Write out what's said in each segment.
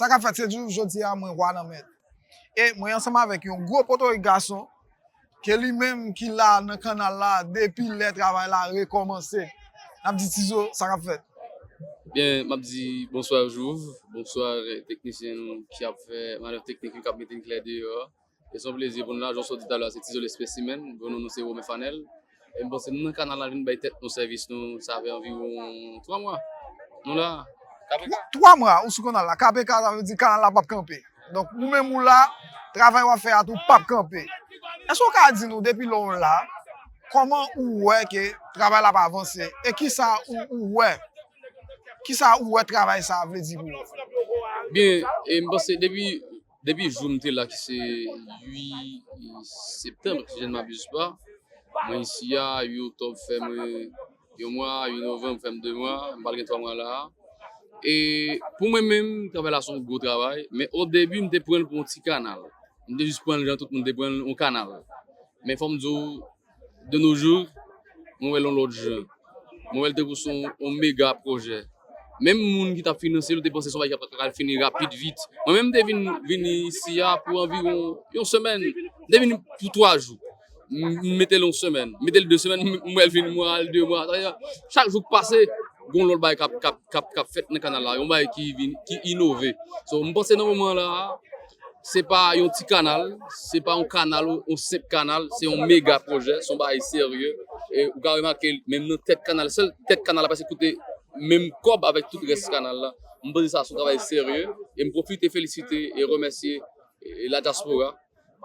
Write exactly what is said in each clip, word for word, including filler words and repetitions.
Sa k ap fèt, se di jodi a mwen Wa nan Mèt. E mwen ansanm avèk yon gwo potorik gason, ke li menm ki la nan kanal la depi lè travay la rekòmanse. N ap di Tizo, sa k ap fèt? Byen, m ap di bonswa Jouv, bonswa teknisyen nou ki ap fè manèv teknik yo, k ap mete n klè deyò. E se yon plezi pou nou la, jan w sot di talè a, se Tizo Lespesimen, bon non nou se Romen Fanèl. E m panse nou nan kanal la vin bay tèt nou sèvis nou, sa fè anviwon twa mwa. Nou la. Twa mwa ou sou kanal la. K P K, sa vle di kanal la p ap kanpe. Donk ou menm ou la, travay w ap fè a tou p ap kanpe. Èske w ka di nou depi lè w la, kòman ou wè ke travay la ap avanse? E kisa ou, ou wè? Kisa ou wè travay sa a vle di pou ou? Byen, e m panse depi depi jou m te la ki se uit septanm, si je ne m'abuse pas, mwen isi a, uit oktòb fè mwen yon mwa, uit novanm fè m de mwa, m pral gen twa mwa la a. E pou mwen menm, travay la se yon gwo travay, men o debi m te pran l pou yon ti kanal. M te jis pran l jan tout moun te pran l, yon kanal. Men fò m di w, de nos jours, mwen wè l yon lòt jan. Mwen wè l tankou se yon, yon mega pwojè. Menm moun ki t ap finanse l, yo te panse se yon bagay ki ap pral fini rapid, vit. Mwen menm, m te vin, vin isi a pou anviwon yon semèn. M te vin pou twa jou. M m mete l yon semèn. M mete l de semèn, m m wè l vin mwa, l de mwa. Sa vle di, chak jou k pase, gen yon lòt bagay k ap, k ap, k ap, k ap fèt nan kanal la. Yon bagay ki vin, ki inove. So, m panse nan moman la a, se pa yon ti kanal, se pa yon kanal, yon senp kanal, se yon mega pwojè, se yon bagay serye. E ou ka remake, menm nan tèt kanal, sèl tèt kanal la prèske koute menm kòb avèk tout rès kanal la. M panse sa se yon travay serye, e m pwofite felisite e remèsye e, la dyaspora,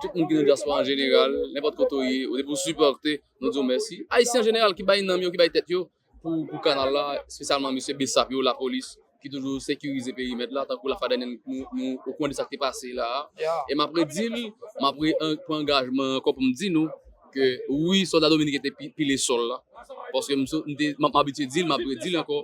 tout moun ki nan dyaspora an jeneral, nenpòt kote w ye, ou depi w sipòte, nou di w mèsi. Ayisyen an jeneral ki bay nanm yo, ki bay tèt yo, pou, pou kanal la, espesyalman mesye Besap yo, lapolis, ki toujou sekirize perimèt la, tankou lafwa dènye nou, nou okouran de sa k te pase la a. E m ap redi l, m ap re, an, pran angajman ankò pou m di nou ke wi, sòlda dominiken te pi, pile sòl la. Paske m, sou- m te, m ap, m abitye di l, m ap redi l ankò.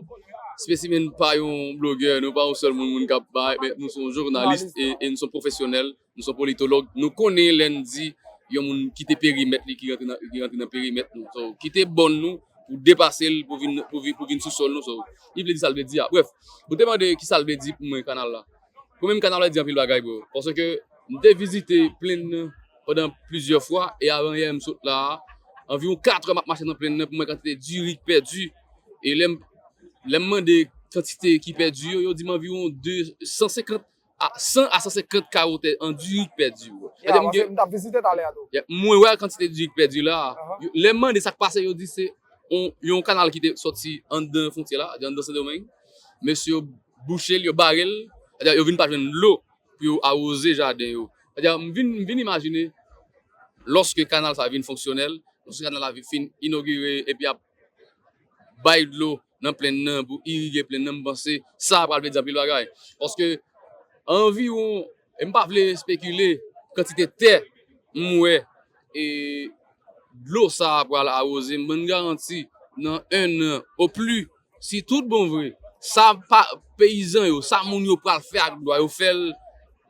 Spesimen pa yon blogè, nou pa yon sèl moun, moun k ap bay, men nou se yon jounalis e, e nou se yon pwofesyonèl. Nou se yon politològ, nou konnen lè n di yon moun kite perimèt li, ki rantre nan, ki rantre nan perimèt nou. So, kite bòn nou pou depase l, pou vin, pou vin, pou vin sou sòl nou. So, li vle di sa l vle di a. Brèf, ou te mande ki sa l vle di pou mwen kanal la. Pou mwen, kanal la di anpil bagay, bro. Paske m te vizite plenn nan pandan plizyè fwa, e avan yè m sot la a, anviwon kat è m ap mache nan plenn nan pou m wè kantite diri k pèdi. E lè m, lè m mande kantite ki pèdi yo, yo di m anviwon de san senkant a san a san senkant kawo tè an diri k pèdi. Ya, paske m t ap vizite talè a tou. Mwen wè kantite diri k pèdi la. Lè m mande sa k pase, yo di se yon, yon kanal ki te sòti anndan fwontyè la, anndan Sendomeng. Mesye yo bouche l, yo bare l, yo vin pa jwenn dlo pou yo awoze jaden yo. M vin, m vin imajine, lòske kanal sa vin fonksyonèl, lòske kanal la fin inogire epi ap bay dlo nan plenn nan, pou irige plenn nan, m panse sa pral vle di anpil bagay. Paske anviwon, e m pa vle espekile kantite tè m wè e dlo sa a pral awoze, m ban n garanti nan en an o pli, si tout bon vre, sa pa peyizan yo, sa moun yo pral fè ak dlo a, yo fè l,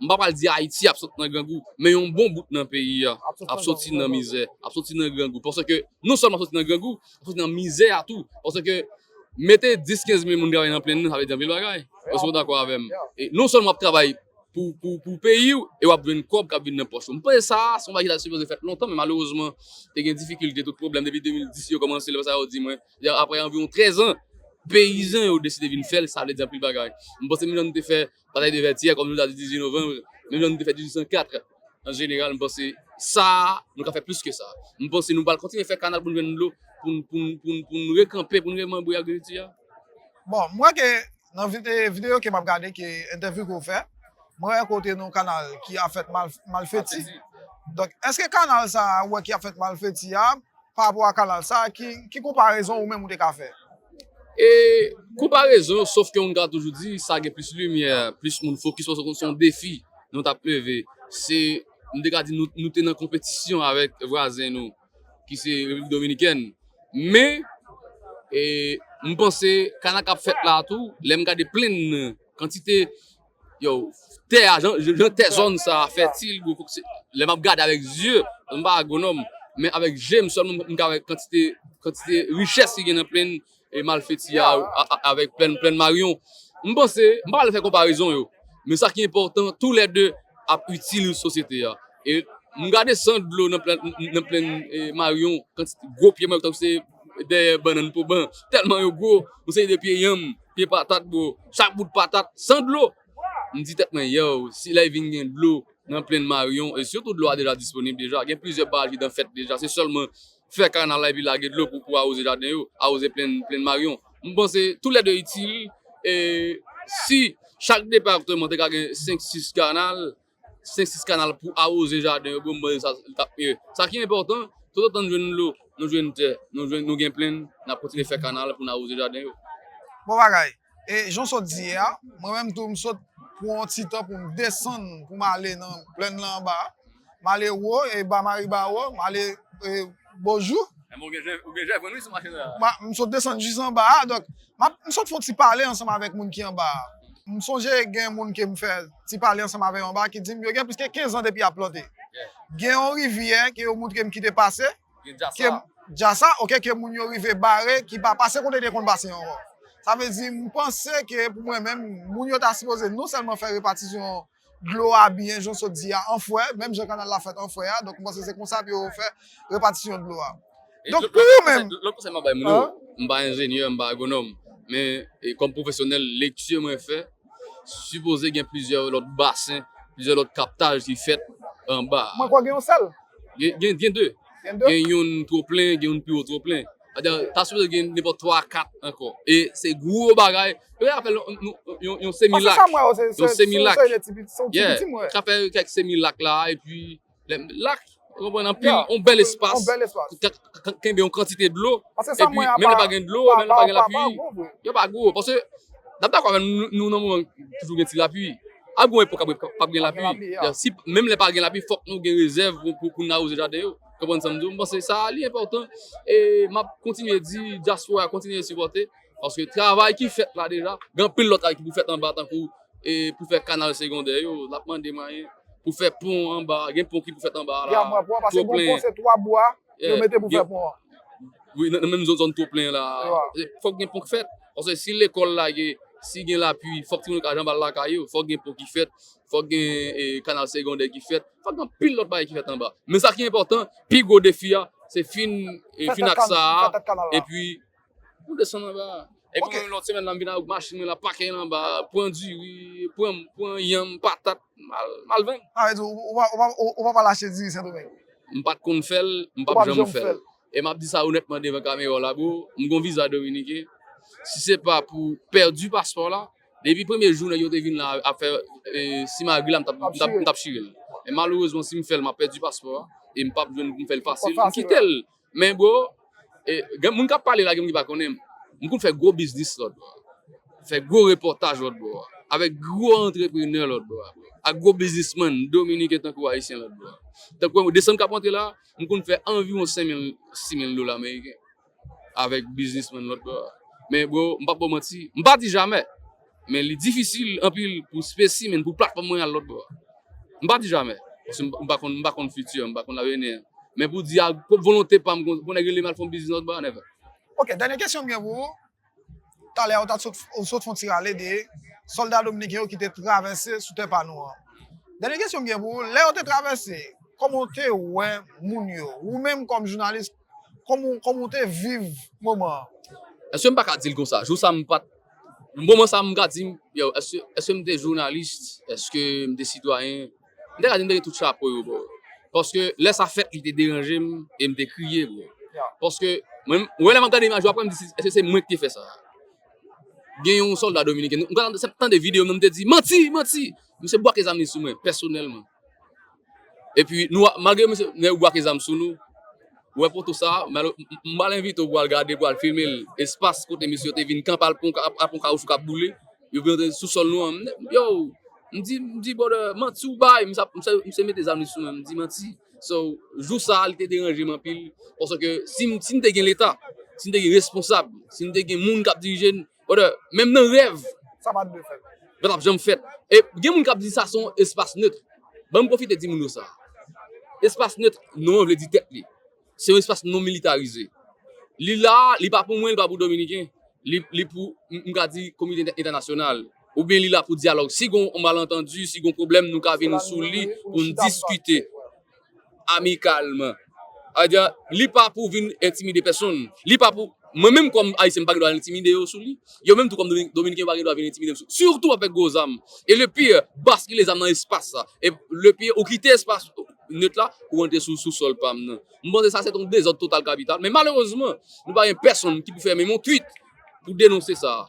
m pa pral di Ayiti ap sot nan grangou, men yon bon bout nan peyi a ap soti nan mizè, ap soti nan grangou. Paske non sèlman ap soti nan grangou, ap soti nan mizè a tou. Paske mete dis kenz mil moun travay nan plenn nan, sa vle di anpil bagay. Èske w dakò avè m? E non sèlman w ap travay pou, pou, pou peyi w, e w ap jwenn kòb k ap vin nan pòch ou. M panse sa a, se yon bagay ki ta sipoze fèt lontan, men malerezman, te gen difikilte, tout pwoblèm. Depi de mil dis yo kòmanse, lè sa yo di mwen, apre anviwon trèz an, peyizan yo deside vin fè l, sa vle di anpil bagay. M panse menm jan nou te fè Batay de Vètyè, kòm nou ta di dizuit novanm, menm jan nou te fè dizuit san kat, an jeneral, m panse sa a, nou ka fè plis ke sa. M panse nou pral kontinye fè kanal pou n jwenn dlo, pou n, pou n, pou n, pou n rekanpe, pou n remanbre ak Ayiti a. Bon, m wè ke nan vide- videyo ke m ap gade, ke entèvyou ke w fè, mwen wè kote nan yon kanal ki ap fèt Mal- Malfeti. Donk, èske kanal sa a, ou wè ki ap fèt Malfeti a, pa rapò a kanal sa, ki, ki konparezon ou menm ou te ka fè? E konparezon, sof ke moun ka toujou di, sa gen plis limyè, plis moun fokis, paske se yon defi nou t ap leve. Se, m te ka di nou, nou te nan konpetisyon avèk vwazen nou, ki se Repiblik Dominikèn. Men, e, m panse, kanal k ap fèt la tou, lè m gade plenn nan, kantite yo, tè a, jan, jan tè zòn sa a fètil, gwo kouk, se- lè m ap gade avèk zye, m pa agwonòm, men avèk je m sèlman, m ka wè kantite, kantite richès ki gen nan plenn e Malfeti a, a- a- avèk plenn, plenn Maryon. M panse, m pa pral fè konparezon yo, Men sa ki enpòtan, toulède ap itil sosyete a. E m gade san dlo nan plenn, nan plenn, e, Marion, kantite gwo pye mango tankou se dèyè bannann poban. Tèlman yo gwo, yon seri de pye yanm, pye patat, bro. Chak bout patat, san dlo. M di tèt mwen, yow, si lè vin gen dlo nan plenn Marion, e sitou dlo a deja disponib deja, gen plizyè baraj ki dan fèt deja, se sèlman fè kanal la epi lage dlo pou, pou awoze jaden yo, awoze plenn, plenn Marion. M panse toulède itil, e si chak depatman te ka gen senk, sis kanal, senk, sis kanal pou awoze jaden yo, bon, m panse sa t ap miye. Sa ki enpòtan, toutotan nou jwenn dlo, nou jwenn tè, nou jwenn, nou gen plenn, n ap kontinye fè kanal pou n awoze jaden yo. Bon bagay. E jan w sot di a, mwen menm tou m sot pran yon ti tan pou m desann, pou m ale nan plenn lan anba a. M ale wo, e ba Maribawo, m ale, e, Bojou. Ou gen jèv, ou gen jèv, wi, sou machin la. M sot desann jis anba a, donk, m ap, m sot fè yon ti pale ansanm avèk moun ki anba a. M sonje gen moun ke m fè ti pale ansanm avè yo anba a ki di m yo gen plis ke kenz an depi y ap plante. Gen yon rivyè ke yo montre m ki te pase, Gen dja ke sa. Dja sa, oke, ke moun yo rive bare, ki pa pase kote te konn pase ankò. Sa vle di, m panse ke pou mwen menm, moun yo ta sipoze non sèlman fè repatisyon dlo a byen, jan w sot di a, an frè, menm jan kanal la fèt an frè a, donk m panse se konsa pou yo fè repatisyon dlo a. Donk, pou ou menm, Lòt konsèy m ap bay moun yo, m pa enjenyè, m pa agwonòm, men e, kòm pwofesyonèl lekti mwen fè, sipoze gen plizyè lòt basen, plizyè lòt kaptaj ki fèt anba a. Mwen kwè gen yon sèl. Gen, gen, gen de. Gen de. Gen youn two plen, gen youn pi wo two plen. Sètadi, ta sipoze gen nenpòt twa, kat ankò. E se gwo bagay. Yo apèl yon, yon, yon, yon Paske semilak. Sa mwen, se Yon semilak. Se yon ti piti, se yon ti Yeah. piti mwen. Ka fè kèk semilak la, epi lè lak, ou konprann, anpil, Yeah. yon bèl espas. Yon bèl espas. Ka, ka, ka, kenbe yon kantite dlo. Paske sa Epi, mwen a menm lè pa- pa gen dlo, pa- menm lè pa pa- gen pa- lapli, pa gwo vre. Yo pa gwo. Paske, n ap dakò avè nou, nou nan moman toujou gen ti lapli. A gon epòk ap, ap gen lapli. lapli, ya. Si, menm lè pa gen lapli, fòk nou gen rezèv pou, pou, pou n awoze jaden yo. Konprann sa m di w? M panse sa li enpòtan. E m ap kontinye di, dyaspora, kontinye sipòte. Paske travay ki fèt la deja, gen anpil lòt travay ki pou fèt anba, tankou e pou fè kanal segondè yo, l ap mande mwayen. Pou fè pon anba, gen pon ki pou fèt anba la. Ya, mwen, pon, paske two gon plen. Pon se twa bwa, yo Yeah. mete pou Gen- fè pon an. Wi, nan, nan menm zòn, zòn two plen la. Wi. Fòk gen pon k fèt. Paske si lekòl la gen, si gen lapli, fòk timoun yo ka janbe al lakay yo, fòk gen pon ki fèt, fòk gen e, kanal segondè ki fèt, fòk gen anpil lòt bagay ki fèt anba. Men sa ki enpòtan, pi gwo defi a, se fin, e, Fè fin tèt ak sa a, fè tèt kanal la. Epi nou desann anba. Epi Ok. Mwen, lòt semèn la, m vin ak machin mwen la, pake l anba, pran diri, pran, pran yanm, patat, m al, m al vann. A, vle di, ou, ou, pa- ou, pa- ou, ou pa pral achte diri Sendomeng? M pa t konn fè l, m Ou pap p ap janm janm fè fè l. E m ap di sa onètman devan kamera w la, bro, m gon viza dominiken. Si se pa pou pèdi paspò la, depi premye jou nèg yo te vin la ap fè e, simagri la, m t ap, Ap m t ap, chire. M t ap chire l. Men malerezman, si m fè l, m ap pèdi paspò a. E m pap jwenn pou m fè l fasil. Fasil, M kite l. Men, bro, e, gen moun k ap pale la, gen moun ki pa konnen m. M konn fè gwo biznis lòt bò a. Fè gwo repòtaj lòt bò a. Avèk gwo antreprenè lòt bò a. Ak gwo biznismann dominiken tankou ayisyen lòt bò a. Tankou desanm k ap rantre la, m konn fè anviwon senk mil, sis mil dola ameriken. Avèk biznismann lòt bò a. Men, bro, m p ap ba w manti. M pa di jamè. Men li difisil anpil pou spesimen, pou platfòm mwen al lòt bò a. M pa di jamè. Paske m, m pa konn, m pa konn fiti an, m pa konn lavenir an. Men pou di a, pwòp volonte pa m, pou nèg rele m al fè yon biznis lòt bò a, never. Ok, dènye kesyon m gen pou ou. Talè, ou ta sot, ou sot fè yon ti rale de sòlda dominiken yo ki te travèse sou tè pa nou an. Dènye kesyon m gen pou ou, lè yo te travèse, kòman w te wè moun yo? Ou menm kòm jounalis, kòman, kòman w te viv moman an? Èske m pa ka di l konsa? Jou sa m pa t, moman sa m ka di, yo, èske, èske m te jounalis? Èske m te sitwayen? M te ka di m te gen tout chapo yo, bro. Paske lè sa fèt, li te deranje m e m te kriye, bro. Ya. Paske mwen, mwen lè m ap gade imaj yo apre, m di, èske se mwen ki te fè sa? Gen yon sòlda dominiken, m ka tande videyo m nan, m te di, manti, manti! Misye bwake zam li sou mwen, pèsonèlman. Epi, nou, malgre misye, nèg yo bwake zam sou nou, ou wè poto sa, m al, m, m, m al envite w pou al gade, pou al filme l, espas kote misye yo te vin kanpe al pran, al pran kawoutchou k ap boule, yo vin rantre sou sòl nou an. M, yo, m di, m di, brother, manti w bay, misye, misye, misye mete zam li sou mwen, m di manti. So, jou sa a, li te deranje m anpil, paske si m, si m te gen leta, si m te gen responsab, si m te gen moun k ap dirije n, brother, menm nan rèv, Sa pa t dwe fèt. Sa p ap janm fèt. E gen moun k ap di sa se yon espas net. Ban m pwofite di moun yo sa. Espas net, non an vle di tèt li. Se yon espas non militarize. Li la, li pa pou mwen, li pa pou dominiken. Li, li pou, m, m ka di, kominote entè-, entènasyonal. Oubyen li la pou dyalòg. Si gon malantandi, si gon pwoblèm, nou ka vin sou li pou n diskite amikalman. Sa vle di, li pa pou vin entimide pèsonn. Li pa pou, mwen menm kòm Ayisyen, m pa gen dwa entimide yo sou li. Yo menm tou kòm Domi-, Dominiken, yo pa gen dwa vin entimide m sou, sitou avèk gwo zam. E le pire, baskile zam nan espas sa. E le pire, ou kite espas nèt la, ou rantre sou, sou sòl pa m nan. M panse sa se yon dezòd total kapital. Men malerezman, nou pa gen pèsonn ki pou fè menm yon tweet pou denonse sa.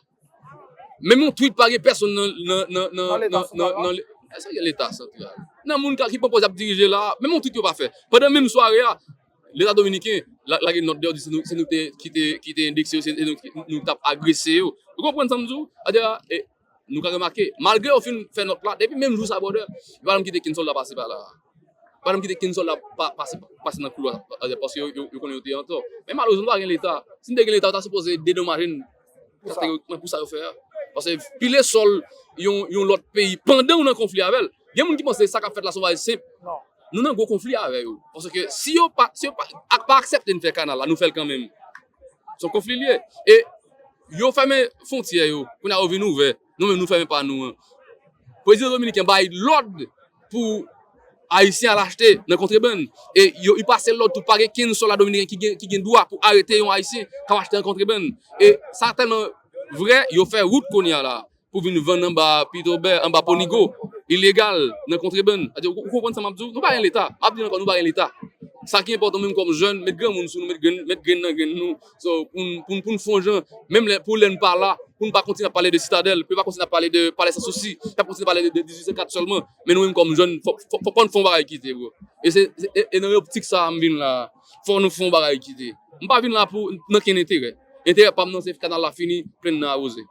Menm yon tweet pa gen pèsonn nan, nan, nan, nan, nan, nan, nan, nan, èske gen Leta santral? Nan moun ka, ki pran pòz ap dirije la, menm yon tweet yo pa fè. Pandan menm sware a, Leta dominiken la, lage nòt deyò, di se nou, se nou te, ki te, ki te endekse yo, se nou, nou t ap agrese yo. Ou konprann sa m di w? Sa vle di, e, nou ka remake, malgre yo fin fè nòt la, depi menm jou sa, brother, yo pa janm kite kenn sòlda pase pa la. Pa janm kite kenn sòlda pa, pase, pase nan koulwa, paske yo, yo, yo konnen yo te antò. Men malerezman, nou pa gen Leta. Si n te gen Leta, yo ta sipoze dedomaje n kategorikman pou sa yo fè a. Paske pile sòl yon, yon lòt peyi pandan w nan konfli avè l. Gen moun ki panse sa k ap fèt la se yon bagay senp. Nou nan gwo konfli avè yo. Paske si yo pa, si yo pa, ak, pa aksepte n fè kanal la, nou fè l kanmenm. Se yon konfli l ye. E yo fèmen fwontyè yo. Kounye a yo vin ouvè. Nou menm nou fèmen pa nou an. Prezidan dominiken bay lòd pou Ayisyen al achte nan kontrebann. E yo, li pase lòd tou pa gen kenn sòlda dominiken ki gen, ki gen dwa pou arete yon Ayisyen k ap achte nan kontrebann. E sa tèlman vrè, yo fè wout kounye a la pou vin vann anba Pitobè, anba Ponigo, ilegal, nan kontrebann. Sa vle di, ou, ou konprann sa m ap di w? Nou pa gen Leta. M ap di w ankò, nou pa gen Leta. Sa ki enpòtan menm kòm jèn, met granmoun sou nou, met grenn, met grenn nan grenn nou. So, pou n, pou n, pou n fè yon jan, menm lè, pou lè n pa la, pou n pa kontinye ap pale de Sitadèl, pou n pa kontinye ap pale de Palè Sansousi, n ap kontinye pale de, de dizuit san kat sèlman. Men nou menm kòm jèn, fò, fò, fò, fò n fè yon bagay kite, bro. E se, se, e, e nan optik sa a m vin la. Fò nou fè yon bagay kite. M pa vin la pou, nan kenn enterè. Enterè pa m nan se kanal la fini, plenn nan awoze.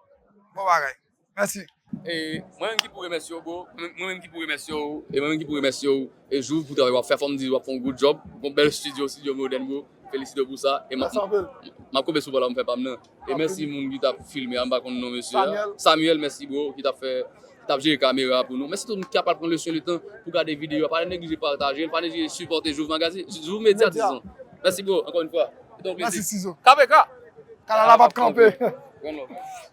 Bon bagay. Mèsi. E mwen menm ki pou remèsye w, bro. Mwen menm ki pou remèsye w. E mwen menm ki pou remèsye w. E Jouv pou travay w ap fè, fò m di w ap fè yon good job. Gon bèl studio, studio modèn, bro. Felisite w pou sa. E m ap, m ap konpe sou bò la pou m fè pa m nan. E mèsi moun ki t ap filme a, m pa konn non mesye a. Samuel, mèsi, bro, ki t ap fè, ki t ap jere kamera a pou nou. Mèsi tout moun ki ap al pran le swen, le tan pou gade videyo a. Pa neglije pataje l, pa neglije sipòte Jouv Magazine, Jouv Media, dizon. Mèsi, bro, ankò yon fwa. Se te yon plezi. Mèsi, Sizo. K P K. Kanal la p ap kanpe. One love.